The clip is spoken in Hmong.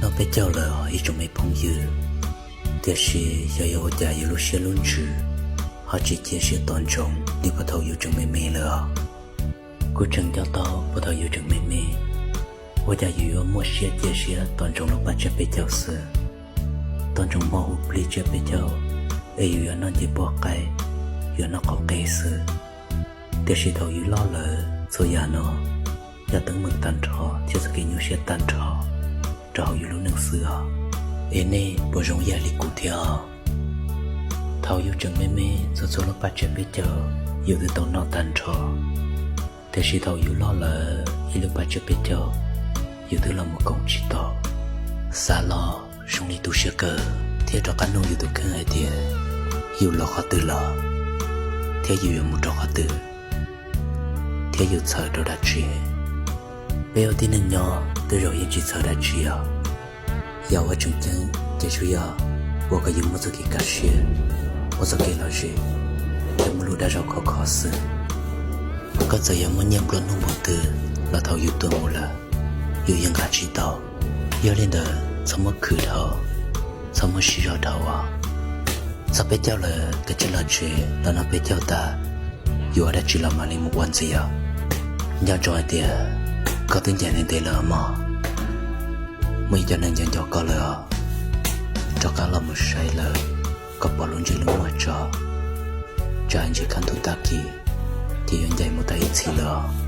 Noj peb caug lawm ib tsoom me phooj ywg, tiam sis xyov yog ua cas yus lub siab lub ntsws ho tsis cia siab tos ntsoov li puag thaum yus tseem me me lawm os. Kuv tseem nco tau puag thaum yus tseem me me, ua cas yus yuav muaj siab cia siab tos ntsoov lub paj tsiab peb caug xwb, tos ntsoov hmo hu plig tsiab peb caug, es yus yuav noj ncej puab qaib, yuav noj qaum qe xwb. Tiam sis thaum yus loj lawm txhua yam no yog teeb meem tag nrho thiab txoj kev nyuaj siab tag nrho rau hauv yus lub neej xwb os. Es nej puas zoo ib yam li kuv thiab os? Thaum yus tseem me me txhua txhua lub paj tsiab peb caug yus twb tau noj tag nrho, tiam sis thaum yus loj lawm ib lub paj tsiab peb caug yus twb los mus koom tsis tau. Xav los zoo li tu siab kawg thiab rov qab nug yus tus kheej hais tias yus los qhov twg los, thiab yus yuav mus rau qhov twg, thiab yus txhawj rau dab tsi. Peb ua tib neeg nyob tej zaum yeej tsis txhawj dab tsi os. Yam uas tseem ceeb ces tsuas yog ua kom yus muaj txoj kev kaj siab, muaj txoj kev lom zem, thiab muaj lub dag zog khov kho xwb. Koj txawm yuav muaj nyiaj nplua nuj npaum twg los thaum yus tuag mus lawm, yus yeej nqa tsis tau. Yog li ntawd txhob muab khwv dhau, txhob muab siv zog dhau os. Txog peb caug lawm kav tsij los tsev los noj peb caug tas, yuav ua dab tsi los mam li mus ua ntxiv os. Nco ntsoov hais tias koj twb ncaim ntev ntev lawm mog. Muaj ib co neeg nco nco koj lawm os, rov qab los mus saib lawm kom pom lub ntsej lub muag tso, tsam ntsis kaj ntug tag kis ces yuav ncaim mus tag ib txhis lawm os.